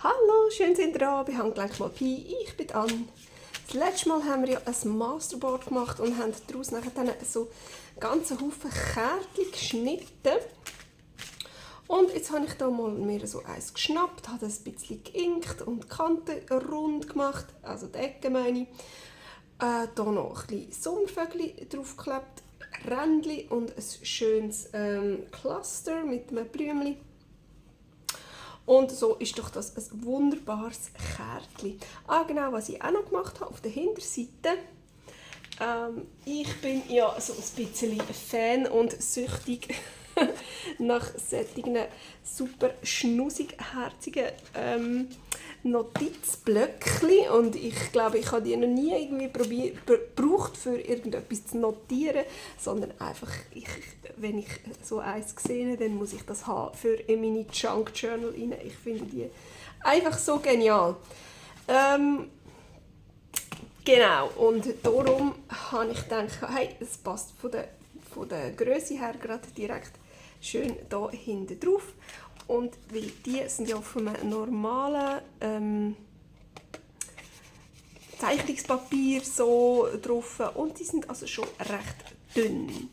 Hallo, schön sind ihr da bei Handgelenk mal Pi. Ich bin Anne. Das letzte Mal haben wir ja ein Masterboard gemacht und haben daraus nachher dann so ganzen Haufen Kärtchen geschnitten. Und jetzt habe ich da mal mir so eins geschnappt, habe das ein bisschen geinkt und die Kanten rund gemacht, also die Ecken meine ich. Hier noch ein bisschen Sommervögel draufgeklebt, Rändchen und ein schönes Cluster mit einem Blümchen. Und so ist doch das ein wunderbares Kärtchen. Genau, was ich auch noch gemacht habe, auf der Hinterseite. Ich bin ja so ein bisschen Fan und süchtig nach solchen super schnussig herzigen Notizblöckchen. Und ich glaube, ich habe die noch nie irgendwie gebraucht, für irgendetwas zu notieren, sondern einfach, wenn ich so eins sehe, dann muss ich das haben für in meine Junk Journal rein. Ich finde die einfach so genial. Genau, und darum habe ich gedacht, hey, es passt von der Grösse her gerade direkt schön hier hinten drauf. Und weil die sind ja auf einem normalen Zeichnungspapier so drauf und die sind also schon recht dünn.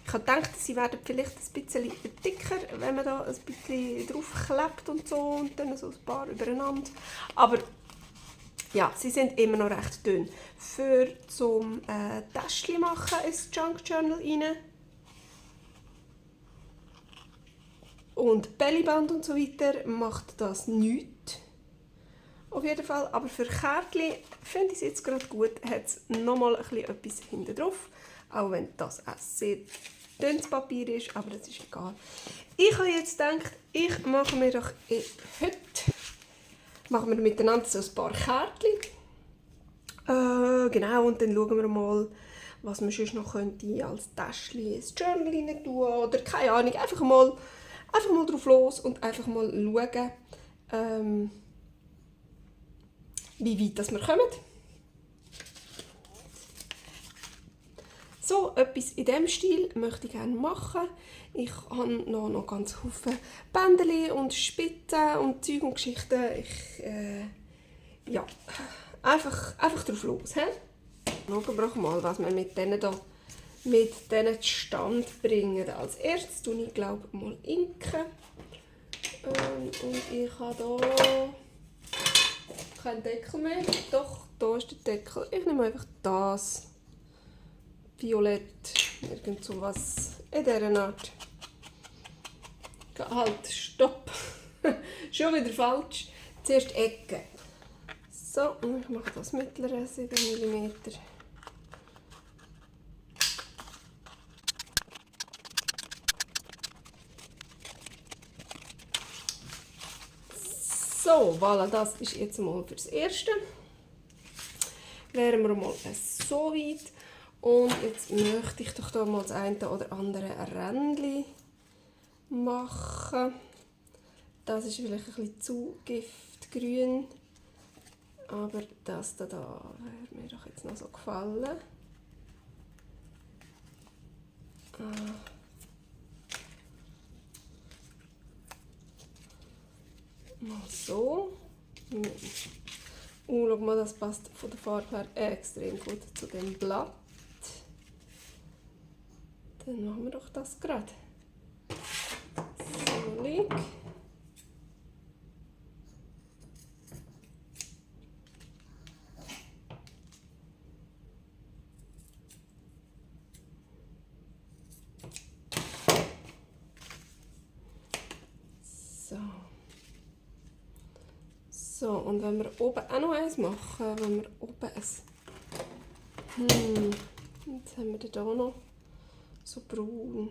Ich habe gedacht, sie werden vielleicht ein bisschen dicker, wenn man da ein bisschen draufklebt und so und dann so ein paar übereinander. Aber ja, sie sind immer noch recht dünn. Für zum Täschchen machen ins Junk Journal rein. Und Bellyband und so weiter macht das nichts. Auf jeden Fall. Aber für Kärtchen finde ich es jetzt gerade gut. Hat es nochmal etwas hinten drauf. Auch wenn das auch sehr dünnes Papier ist. Aber das ist egal. Ich habe jetzt gedacht, ich mache mir doch heute machen wir miteinander so ein paar Kärtchen. Genau, und dann schauen wir mal, was man sonst noch könnte als Täschchen ins Journal rein tun oder keine Ahnung. Einfach mal drauf los und einfach mal schauen, wie weit das wir kommen. So etwas in diesem Stil möchte ich gerne machen. Ich habe noch ganz viele Bändchen und Spitzen und Zeug und Geschichten. Ja, einfach drauf los. Schauen wir mal, was wir mit denen zustande bringen. Als erstes tue ich, glaube ich, mal inken. Und ich habe hier keinen Deckel mehr. Doch, da ist der Deckel. Ich nehme einfach das. Violett, irgend so was in dieser Art. Halt, stopp. Schon wieder falsch. Zuerst Ecke. So, und ich mache das mittlere 7 mm. So, voilà, das ist jetzt mal fürs Erste. Wären wir mal so weit. Und jetzt möchte ich doch da mal das eine oder andere Rändchen machen. Das ist vielleicht ein bisschen zu giftgrün. Aber das da würde mir doch jetzt noch so gefallen. Mal so. Schau mal, das passt von der Farbe her extrem gut zu dem Blatt. Dann machen wir doch das gerade. So, lieg. So, und wenn wir oben auch noch eins machen, wenn wir oben jetzt haben wir da noch so braun.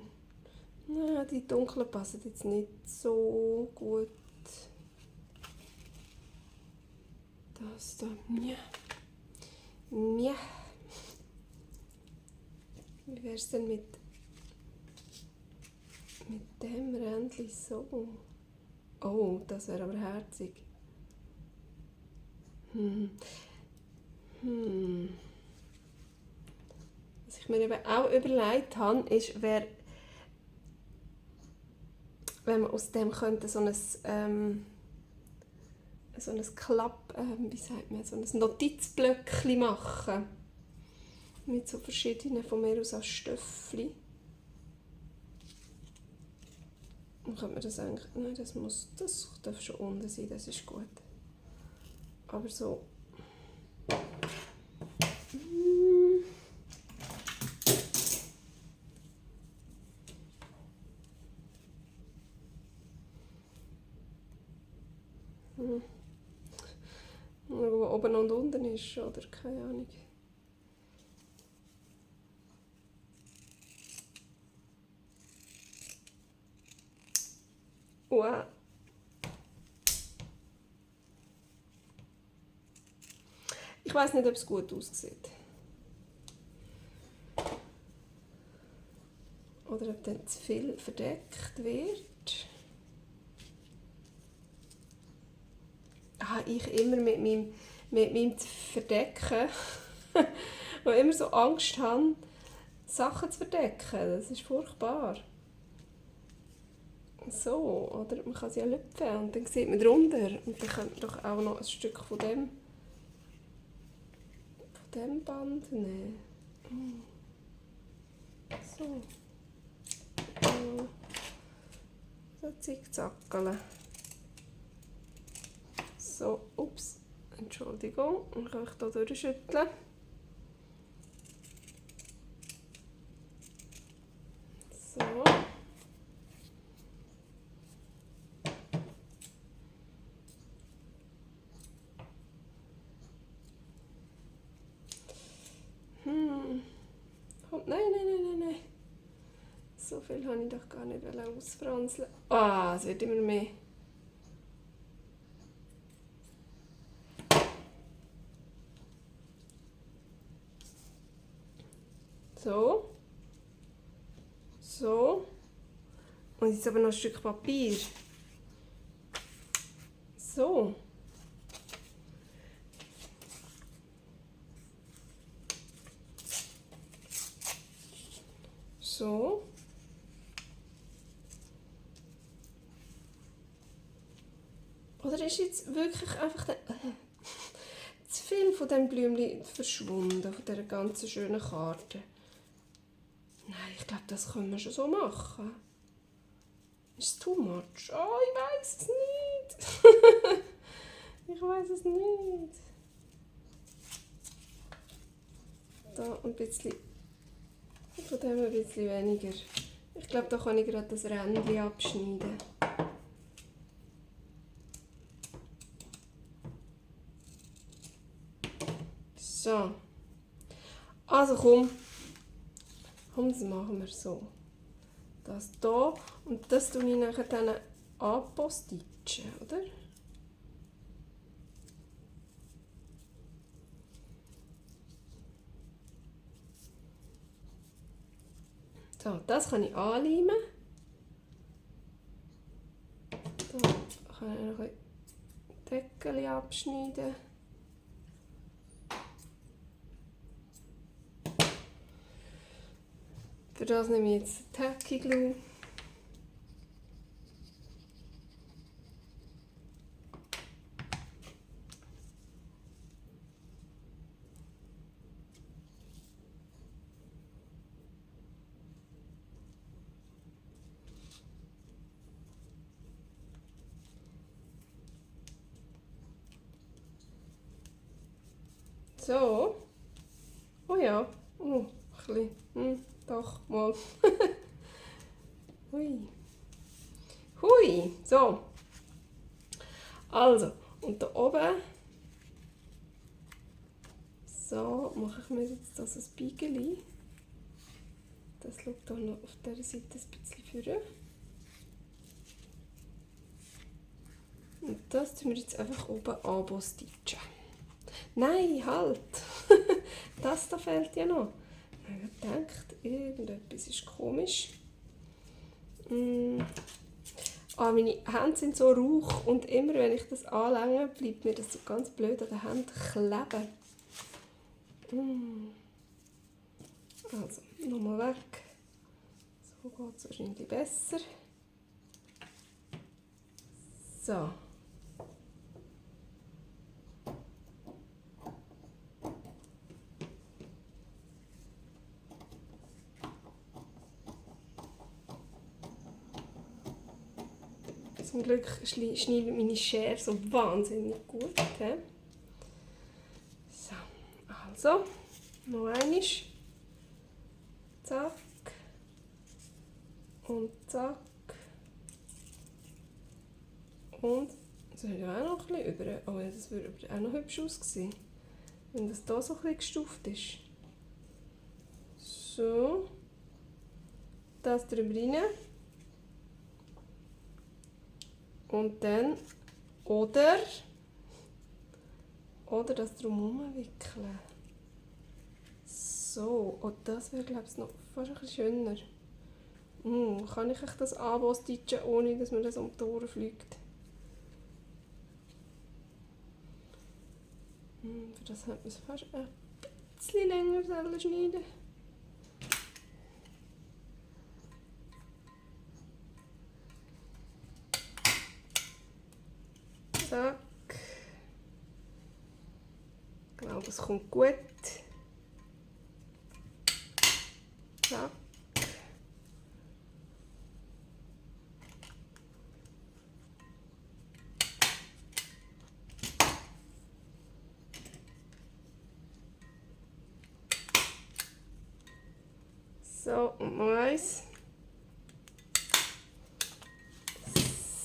Ja, die dunklen passen jetzt nicht so gut. Das da, ja. Wie wäre es denn mit dem Rändchen so? Oh, das wäre aber herzig. Was ich mir eben auch überlegt habe, ist, wenn man aus dem könnte so ein so ein wie sagt man, so ein Notizblöckchen machen. Mit so verschiedenen, von mir aus als Stöffli. Dann könnte man das eigentlich, nein, das darf schon unten sein, das ist gut. Aber so. Wo oben und unten ist, oder? Keine Ahnung. Wow. Ich weiß nicht, ob es gut aussieht. Oder ob dann zu viel verdeckt wird. Ich immer mit meinem Verdecken, wo ich immer so Angst habe, Sachen zu verdecken. Das ist furchtbar. So, oder? Man kann sie ja lüpfen und dann sieht man drunter. Und dann könnte man doch auch noch ein Stück von dem Band nehmen. So. So zickzackeln. So, ups, Entschuldigung, dann kann ich hier durchschütteln. So. Nein. So viel habe ich doch gar nicht ausfranzeln. Es wird immer mehr. So. So. Und jetzt aber noch ein Stück Papier. So. So. Oder ist jetzt wirklich einfach zu viel von diesem Blümchen verschwunden, von dieser ganzen schönen Karte? Nein, ich glaube, das können wir schon so machen. Ist es too much? Oh, ich weiß es nicht. Ich weiß es nicht. Da ein bisschen, von dem ein bisschen weniger. Ich glaube, da kann ich gerade das Rändchen abschneiden. So. Also komm, das machen wir so. Das hier und das tue ich nachher dann anpostitzen, oder? So, das kann ich anleimen. Da kann ich noch ein Deckel abschneiden. Für das nehme ich jetzt Tacky Glue. So. Oh ja. Oh, ein bisschen. Doch, mal. Hui. Hui. So. Also, und da oben. So, mache ich mir jetzt das ein Biegeli. Das schaut hier noch auf dieser Seite ein bisschen vor. Und das tun wir jetzt einfach oben anbostitschen. Nein, halt! Das da fehlt ja noch. Ich habe gedacht, irgendetwas ist komisch. Meine Hände sind so rauch und immer wenn ich das anlänge, bleibt mir das so ganz blöd an den Händen kleben. Also, nochmal weg. So geht es wahrscheinlich besser. So. Zum Glück schneidet meine Schere so wahnsinnig gut. He? So, also, noch einmal. Zack. Und zack. Und das ist ja auch noch ein bisschen über. Oh ja, das würde auch noch hübsch aussehen, wenn das hier so ein bisschen gestuft ist. So. Das drüber rein. Und dann oder das drumherum wickeln. So, und das wäre, glaube ich, noch fast ein bisschen schöner. Kann ich euch das anstitchen, ohne dass mir das um die Ohren fliegt? Für das hat man es fast ein bisschen länger schneiden. Zack. Ich glaube, es kommt gut. Zack. So, und noch eins.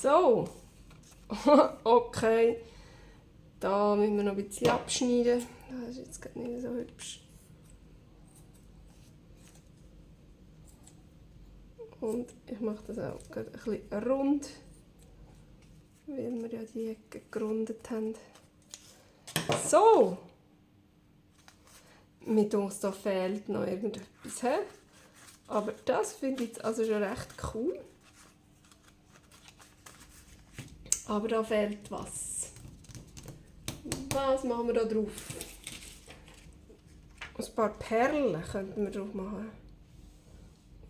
So. Okay. Da müssen wir noch ein bisschen abschneiden. Das ist jetzt gerade nicht so hübsch. Und ich mache das auch gerade ein bisschen rund, weil wir ja die Ecke gerundet haben. So! Mit uns da fehlt noch irgendetwas. He? Aber das finde ich jetzt also schon recht cool. Aber da fehlt was. Was machen wir da drauf? Ein paar Perlen könnten wir drauf machen.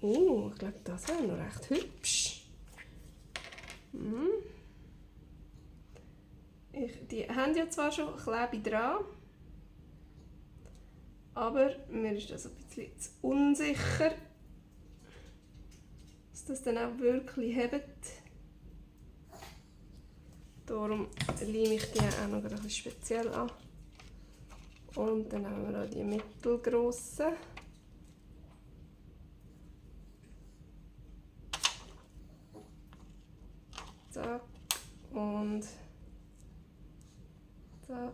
Ich glaube, das wäre noch recht hübsch. Die haben ja zwar schon Klebe dran, aber mir ist das ein bisschen zu unsicher, dass das dann auch wirklich hebt. Darum leime ich die auch noch ein bisschen speziell an. Und dann haben wir auch die mittelgrossen. Zack und zack.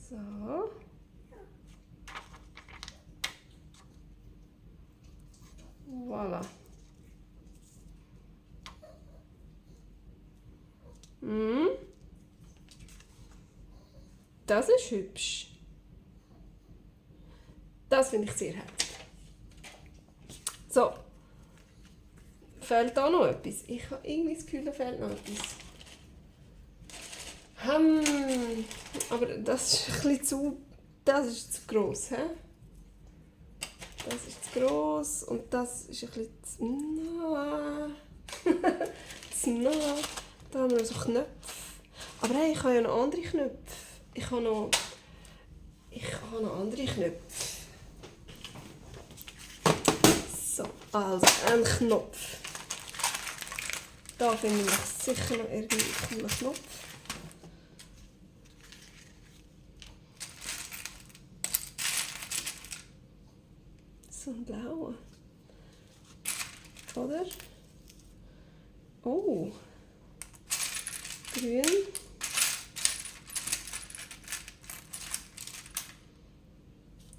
So. Voilà. Das ist hübsch. Das finde ich sehr herzig. So. Fehlt da noch etwas? Ich habe irgendwie das Gefühl, da fehlt noch etwas. Aber das ist ein bisschen zu... Das ist zu gross, he? Das ist zu gross und das ist ein bisschen zu nah. Zu nah. Da haben wir so Knöpfe. Aber hey, ich habe ja noch andere Knöpfe. Ich habe noch andere Knöpfe. So, also ein Knopf. Da finde ich sicher noch irgendwie einen coolen Knopf. So ein blauer. Oder? Oh. Grün.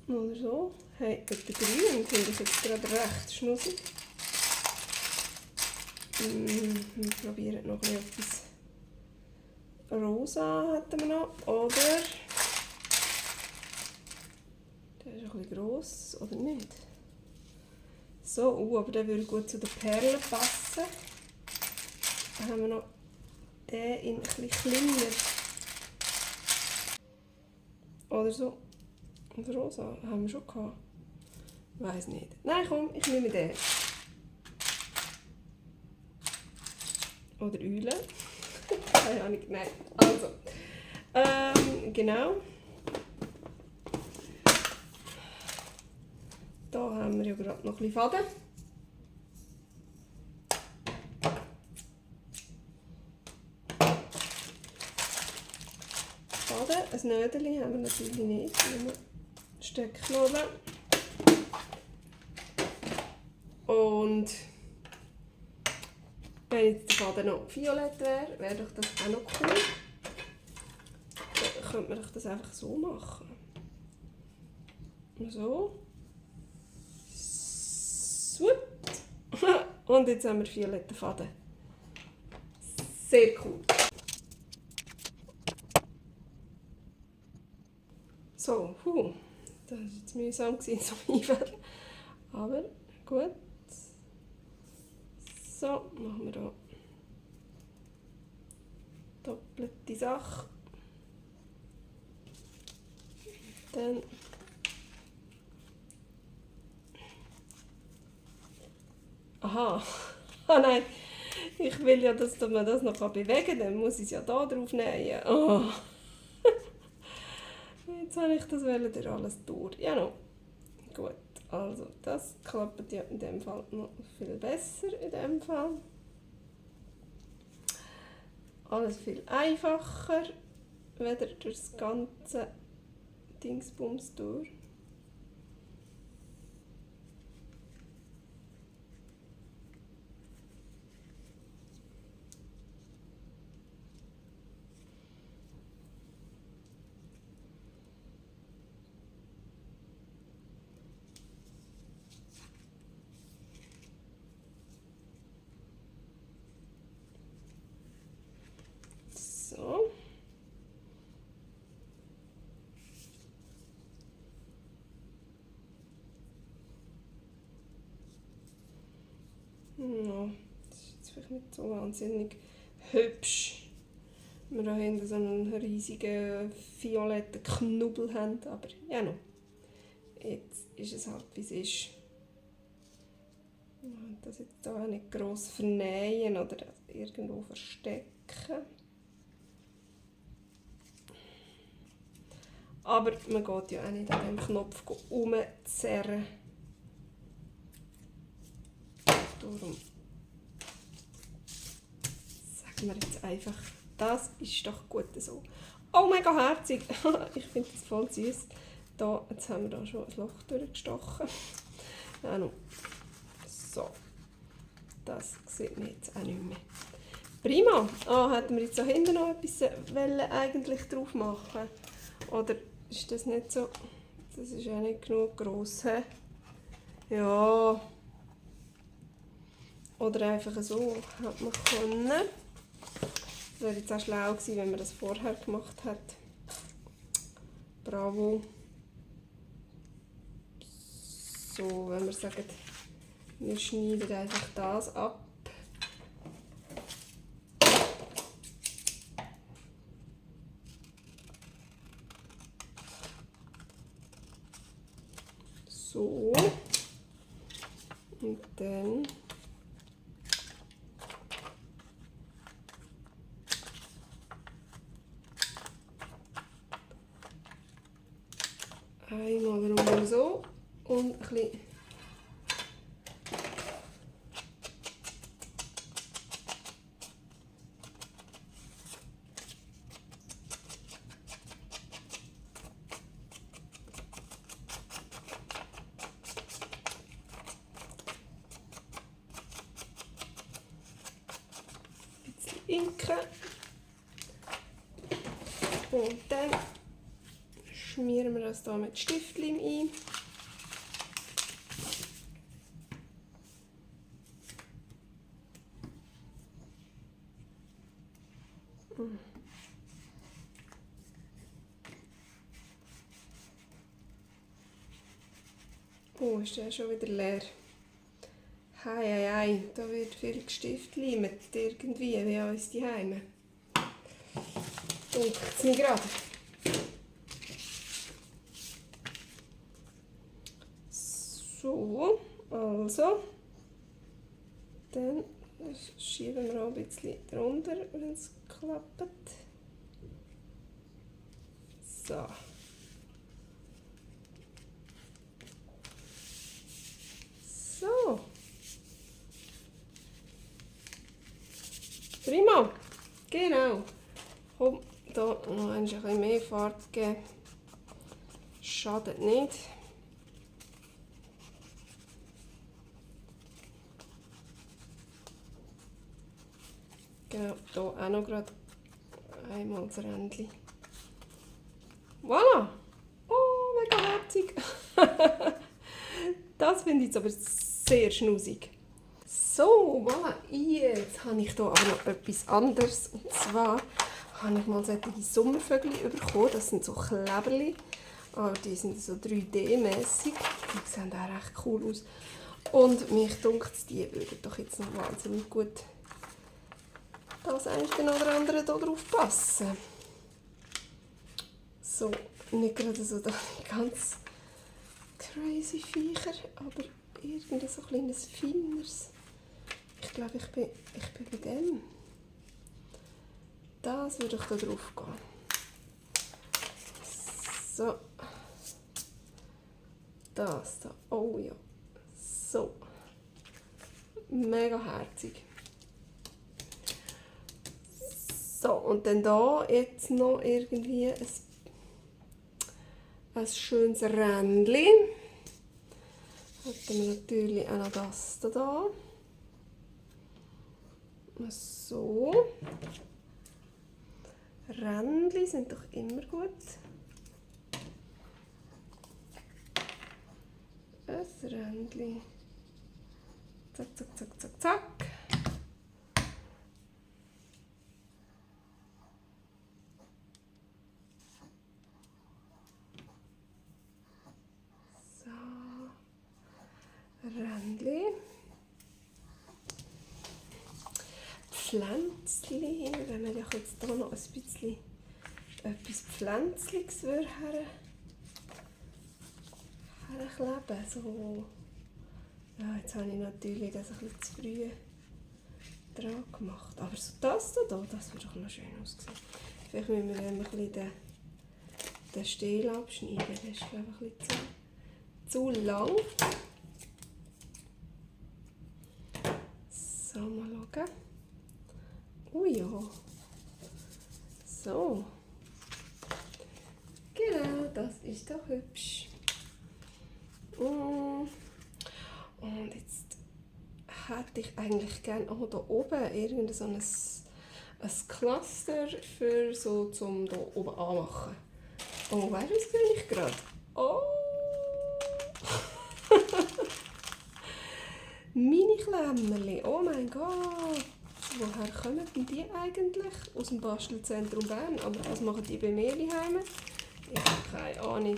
Oder so. Hey, mit der Grün finde ich jetzt gerade recht schnussig. Wir probieren noch etwas. Rosa hätten wir noch. Oder? Der ist ein bisschen gross, oder nicht? So, aber der würde gut zu den Perlen passen. Dann haben wir noch den in ein bisschen kleiner. Oder so. Und rosa haben wir schon gehabt. Weiss nicht. Nein, komm, ich nehme den. Oder Eule. Keine Ahnung, nein. Also. Genau. Da ja gerade noch ein bisschen Faden. Ein Nödeli haben wir natürlich nicht, nur Stecknadel. Und wenn jetzt der Faden noch violett wäre, wäre doch das auch noch cool. Dann könnte man doch das einfach so machen. So. Swoop. Und jetzt haben wir violetten Faden. Sehr cool. So, das war jetzt mühsam, so einwählen. Aber gut. So, machen wir hier doppelte Sache. Dann aha. Ah nein, ich will ja, dass man das noch bewegen kann, dann muss ich es ja da drauf nähen. Oh. Jetzt habe ich das durch alles durch. Ja, no. Gut, also das klappt ja in dem Fall noch viel besser. In dem Fall. Alles viel einfacher, weder durch das ganze Dingsbums durch. So. Ja, das ist jetzt vielleicht nicht so wahnsinnig hübsch. Wir da hinten so einen riesigen violetten Knubbel haben, aber ja noch. Jetzt ist es halt wie es ist. Das jetzt da auch nicht gross vernähen oder irgendwo verstecken. Aber man geht ja auch nicht an dem Knopf rumzerren. Darum sagen wir jetzt einfach, das ist doch gut so. Oh, mega herzig! Ich finde das voll süß. Da, jetzt haben wir da schon ein Loch durchgestochen. Ja, no. So, das sieht man jetzt auch nicht mehr. Prima! Hätten wir jetzt da hinten noch etwas eigentlich drauf machen? Oder ist das nicht so? Das ist auch nicht genug gross. He? Ja. Oder einfach so hat man können. Das wäre jetzt auch schlau gewesen, wenn man das vorher gemacht hat. Bravo. So, wenn wir sagen, wir schneiden einfach das ab. So. Und dann einmal rum so und ein bisschen Inken. Und dann schmieren wir das hier mit Stiftleim ein. Oh, ist der schon wieder leer. Hei, da wird viel gestiftleimt irgendwie wie an uns zu Hause. Dunkt es mir gerade. So, also. Dann schieben wir auch ein bisschen drunter, wenn es klappt. So. Prima. Genau. Komm, da noch ein bisschen mehr Farbe geben. Schadet nicht. Genau, hier auch noch gerade einmal das Rändchen. Voilà! Oh, mega herzig! Das finde ich jetzt aber sehr schnusig. So, voilà, jetzt habe ich hier aber noch etwas anderes. Und zwar habe ich mal solche Sommervögel bekommen. Das sind so Kleberli. Aber die sind so 3D-mässig. Die sehen auch recht cool aus. Und mich dunkt, die würden doch jetzt noch wahnsinnig gut das eine oder andere hier drauf passen. So, nicht gerade so da ganz crazy Viecher, aber irgendwie so ein kleines feines. Ich glaube, ich bin bei dem. Das würde ich da drauf gehen. So. Das da. Oh ja. So. Mega herzig. So, und dann da jetzt noch irgendwie ein schönes Rändchen. Hätten wir natürlich auch noch das da. So. Rändchen sind doch immer gut. Ein Rändchen. Zack, zack, zack, zack, zack. So. Rändchen. Pflänzchen, wenn wir ja jetzt hier noch ein bisschen etwas Pflänzliches herkleben. So. Ja, jetzt habe ich natürlich das ein bisschen zu früh dran gemacht. Aber so das hier, das würde doch noch schön aussehen. Vielleicht müssen wir ein bisschen den Stiel abschneiden. Der ist, glaube ich, ein bisschen zu lang. So, mal schauen. Oh ja. So. Genau, das ist doch hübsch. Und jetzt hätte ich eigentlich gerne auch hier oben irgendein so ein Cluster für so zum hier oben anmachen. Oh, weißt du, was sehe ich gerade? Oh! Mini-Klemmerli, oh mein Gott! Woher kommen denn die eigentlich? Aus dem Bastelzentrum Bern. Aber was machen die bei mir daheim? Ich habe keine Ahnung.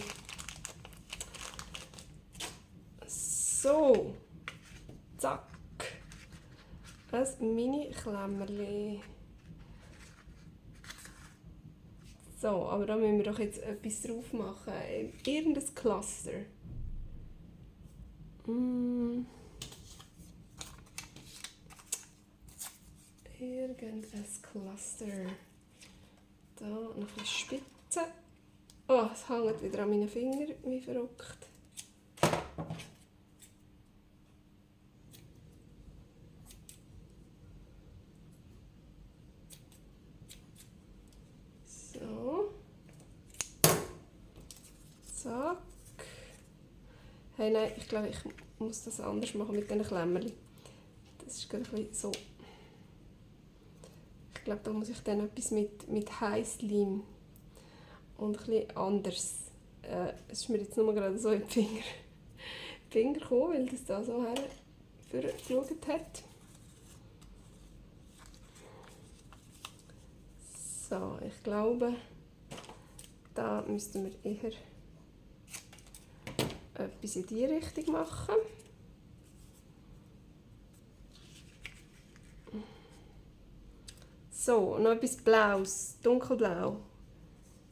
So. Zack. Ein Mini-Klemmerli. So, aber da müssen wir doch jetzt etwas drauf machen. Irgendein Cluster. Irgendein Cluster. Da noch ein bisschen Spitze. Oh, es hängt wieder an meinen Fingern wie verrückt. So. Zack. Hey, nein, ich glaube, ich muss das anders machen mit diesen Klemmerli. Das ist gerade ein bisschen so. Ich glaube, da muss ich dann etwas mit Heißleim und ein bisschen anders. Es ist mir jetzt nur gerade so in die Finger gekommen, weil das da so hergeschaut hat. So, ich glaube, da müssten wir eher etwas in diese Richtung machen. So, noch etwas Blaues, dunkelblau.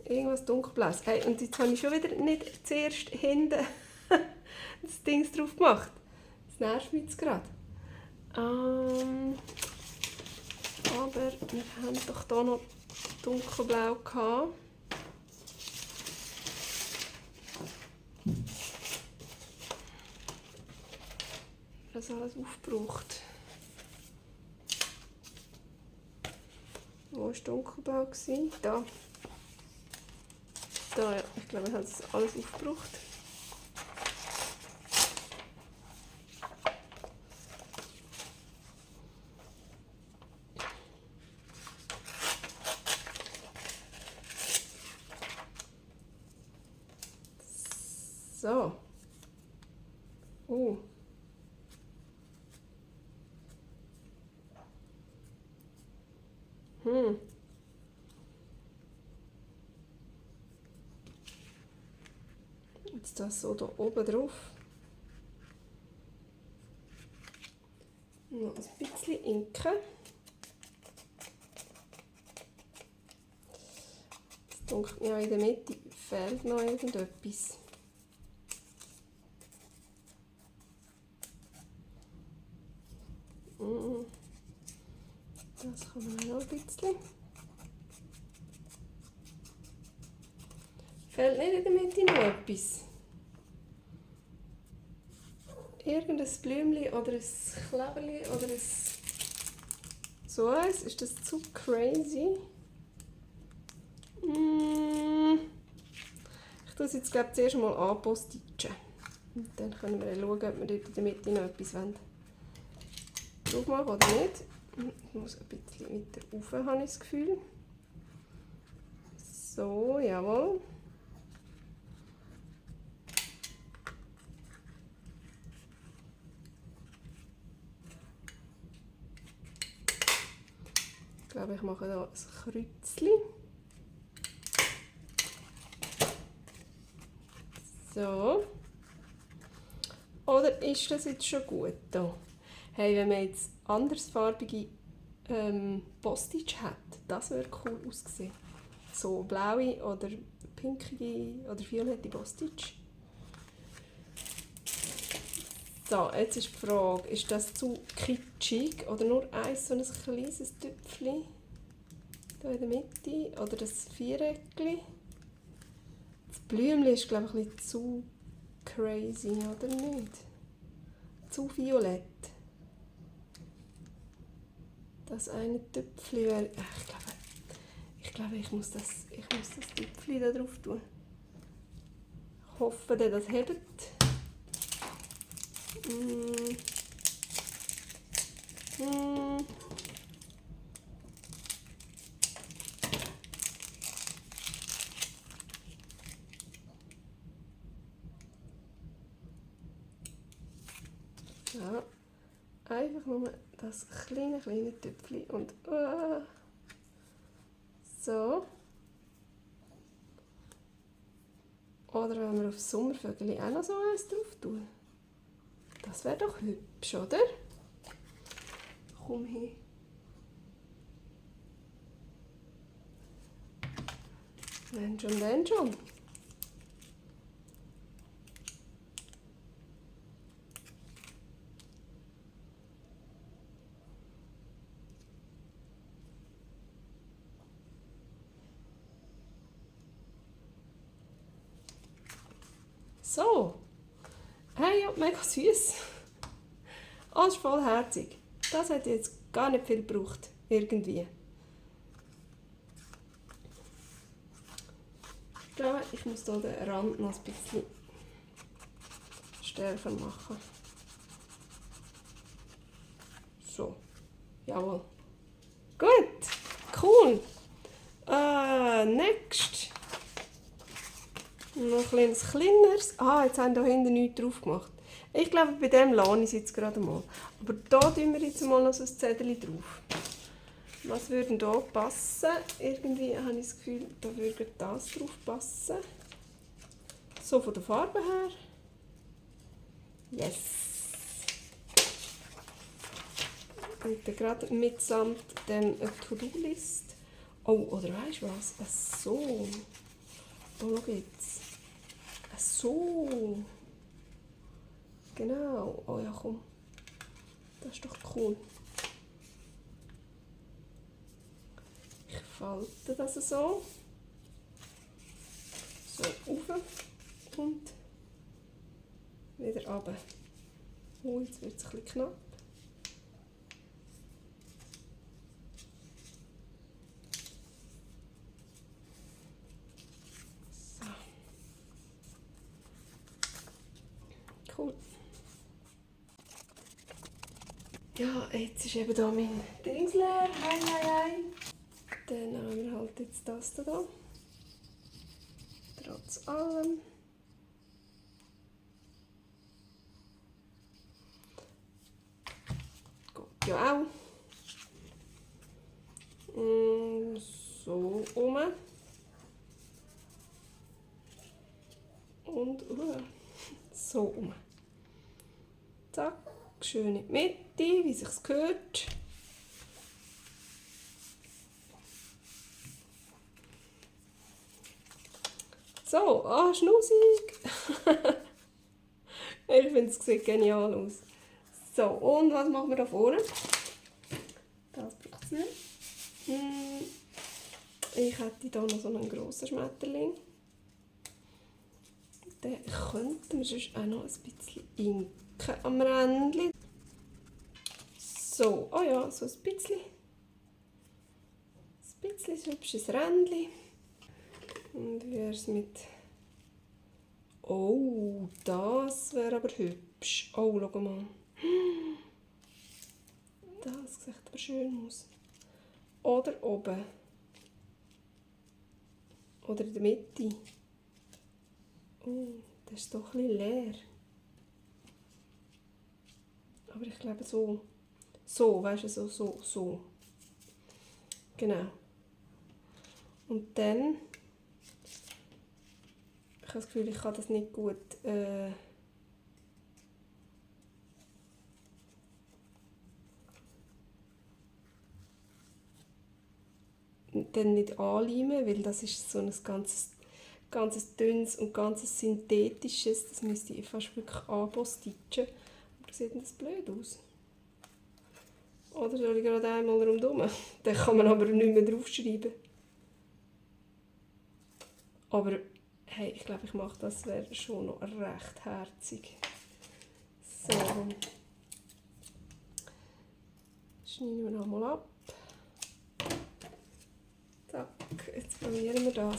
Irgendwas dunkelblaues. Hey, und jetzt habe ich schon wieder nicht zuerst hinten das Ding drauf gemacht. Das nervt mich jetzt gerade. Aber wir haben doch hier noch dunkelblau gehabt. Das alles aufgebraucht. Wo war dunkelblau? Da. Da, ja. Ich glaube, ich habe das alles aufgebraucht. So. Jetzt das so da oben drauf. Noch ein bisschen Inken. Jetzt denke ich, ja, in der Mitte fehlt noch irgendetwas. Das kann man noch ein bisschen. Fehlt nicht in der Mitte noch etwas? Irgendein Blümchen oder ein Kleberli oder ein... So eins? Ist das zu crazy? Ich tue es jetzt, glaube ich, zuerst mal anpostieren. Und dann können wir schauen, ob wir dort in der Mitte noch etwas drauf machen oder nicht. Ich muss ein bisschen weiter rauf, habe ich das Gefühl. So, jawohl. Ich glaube, ich mache hier ein Kreuzchen. So. Oder ist das jetzt schon gut hier? Hey, wenn man jetzt andersfarbige Postage hat, das würde cool aussehen. So blaue oder pinkige oder violette Postage. So, jetzt ist die Frage, ist das zu kitschig oder nur so ein kleines Tüpfchen hier in der Mitte oder das Viereckchen? Das Blümchen ist, glaube ich, ein bisschen zu crazy, oder nicht? Zu violett. Das eine Tüpfchen wäre... Ich glaube, ich muss das Tüpfchen da drauf tun. Ich hoffe, dass das hebt. Ja, einfach nur das kleine Tüpfchen und so. Oder wenn wir auf Sommervögel auch noch so eins drauf tun. Das wäre doch hübsch, oder? Komm her. Wenn schon, dann schon. So. Hey, ja, mega süß. Alles vollherzig. Das hat jetzt gar nicht viel gebraucht. Irgendwie. Ich glaube, ich muss hier den Rand noch ein bisschen stärker machen. So. Jawohl. Gut. Cool. Next. Noch ein kleineres. Jetzt haben wir hier hinten nichts drauf gemacht. Ich glaube, bei dem lasse ich es jetzt gerade mal. Aber da tun wir jetzt mal noch so ein Zettel drauf. Was würde denn hier passen? Irgendwie habe ich das Gefühl, da würde das drauf passen. So von der Farbe her. Yes! Und dann gerade mitsamt dem To-Do-List. Oh, oder weißt du was? So. Oh, schau jetzt. So. Genau. Oh ja, komm. Das ist doch cool. Ich falte das so. So rauf und wieder runter. Oh, jetzt wird es ein bisschen knapp. Ja, jetzt ist eben hier mein Dings leer. Hei, hei, hei. Dann haben wir halt jetzt das hier. Trotz allem. Geht ja auch. So rum. Und so rum. Zack, schön in die Mitte, wie es sich gehört. So, schnussig. Ich finde, es sieht genial aus. So, und was machen wir da vorne? Das braucht es nicht. Ich hätte hier noch so einen grossen Schmetterling. Den könnten wir sonst auch noch ein bisschen inken am Rändchen. So, oh ja, so ein bisschen ein hübsches Rändchen. Und wie wäre es mit... Oh, das wäre aber hübsch. Oh, schau mal. Das sieht aber schön aus. Oder oben. Oder in der Mitte. Oh, das ist doch ein bisschen leer. Aber ich glaube so. So, weißt du, so. Genau. Und dann... Ich habe das Gefühl, ich kann das nicht gut... dann nicht anleimen, weil das ist so ein ganzes dünnes und ganzes synthetisches. Das müsste ich fast wirklich anbostitschen. Aber sieht das blöd aus? Oder soll ich gerade einmal rundherum? Dann kann man aber nicht mehr draufschreiben. Aber hey, ich glaube, ich mache das, wäre schon noch recht herzig. So. Schneiden wir nochmal ab. Zack, jetzt probieren wir das.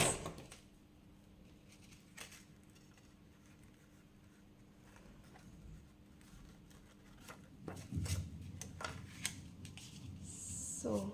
So.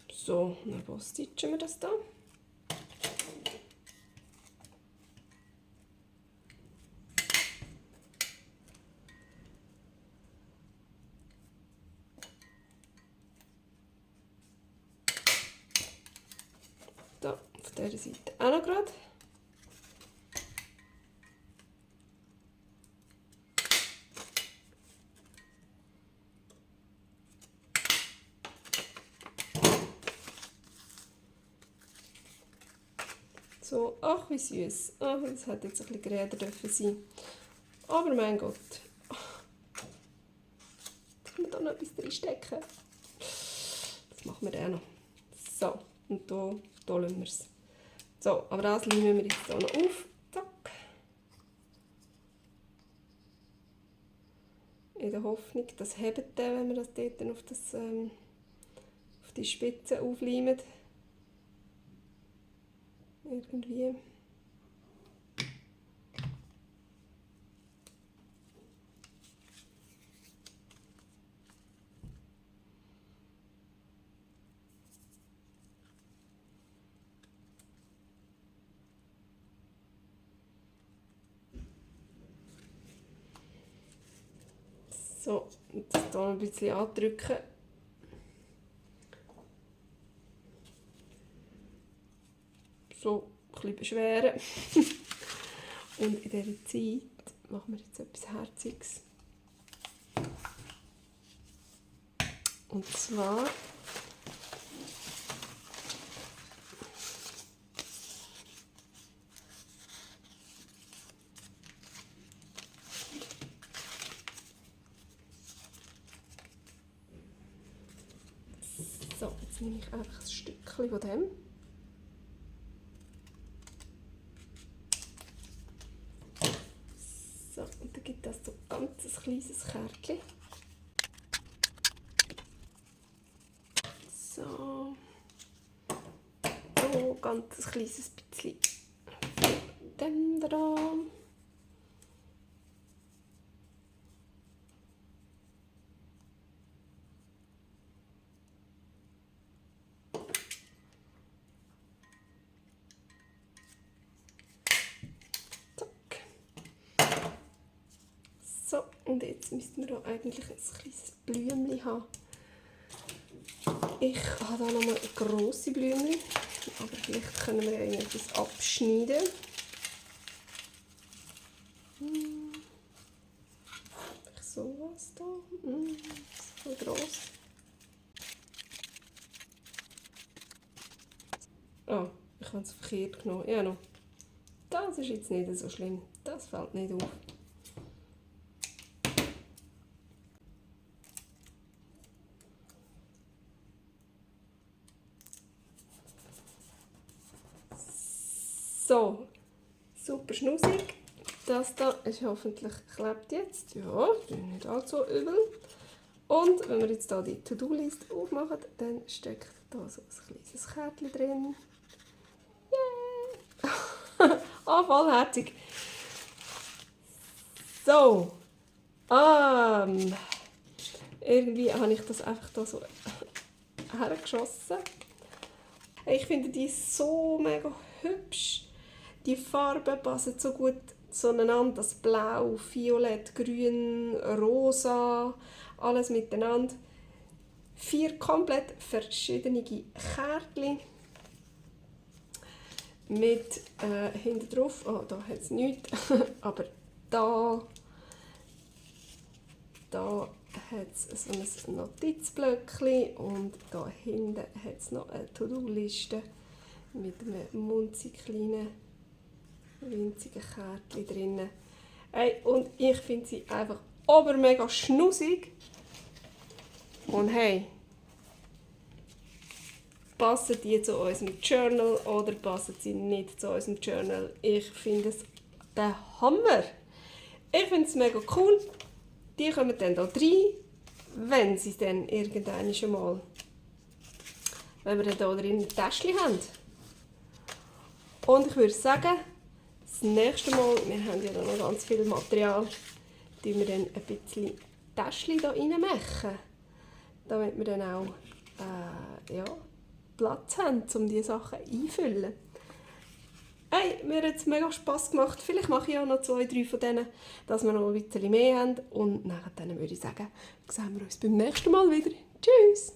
So, dann postitschen wir das da. Da, auf dieser Seite auch noch gerade. So, ach wie süß. Ach, das hätte jetzt ein bisschen geräder dürfen sein. Aber mein Gott. Jetzt können wir da noch etwas reinstecken. Das machen wir dann noch. So, und hier lassen wir es. So, aber das leimen wir jetzt hier noch auf. Zack. In der Hoffnung, das hebt dann, wenn wir das dort auf, auf die Spitze aufleimen. Irgendwie. So, und das hier ein bisschen andrücken. So ein bisschen beschweren. Und in dieser Zeit machen wir jetzt etwas Herziges. Und zwar so, jetzt nehme ich einfach ein Stückchen von dem. und dann gibt das so ganz ein kleines Kärtchen. So. Oh, ganz ein kleines bisschen dem dran. So, und jetzt müssten wir hier eigentlich ein kleines Blümchen haben. Ich habe hier nochmal grosse Blümchen, aber vielleicht können wir ja irgendetwas abschneiden. Sowas da. Das ist voll gross. Oh, ich habe es verkehrt genommen. Ja, noch. Das ist jetzt nicht so schlimm. Das fällt nicht auf. So, super schnussig. Das da ist hoffentlich klebt jetzt. Ja, nicht allzu übel. Und wenn wir jetzt hier die To-Do-Liste aufmachen, dann steckt da so ein kleines Kärtchen drin. Yeah! Ah, vollherzig. So. Irgendwie habe ich das einfach da so hergeschossen. Ich finde die so mega hübsch. Die Farben passen so gut zueinander. Das Blau, Violett, Grün, Rosa, alles miteinander. 4 komplett verschiedene Kärtchen. Mit hinten drauf, oh, da hat es nichts, aber da hat es so ein Notizblöckchen und da hinten hat es noch eine To-Do-Liste mit einem winzigen Kärtchen drin. Hey, und ich finde sie einfach obermega schnussig. Und hey, passen die zu unserem Journal oder passen sie nicht zu unserem Journal? Ich finde es der Hammer. Ich finde es mega cool. Die kommen dann hier rein, wenn sie dann irgendwann schon mal, wenn wir dann hier drin ein Täschchen haben. Und ich würde sagen, das nächste Mal, wir haben ja noch ganz viel Material, tun wir dann ein bisschen Täschchen hier reinmachen, damit wir dann auch Platz haben, um diese Sachen einzufüllen. Hey, mir hat es mega Spass gemacht. Vielleicht mache ich auch noch 2, 3 von denen, dass wir noch ein bisschen mehr haben. Und dann würde ich sagen, sehen wir uns beim nächsten Mal wieder. Tschüss!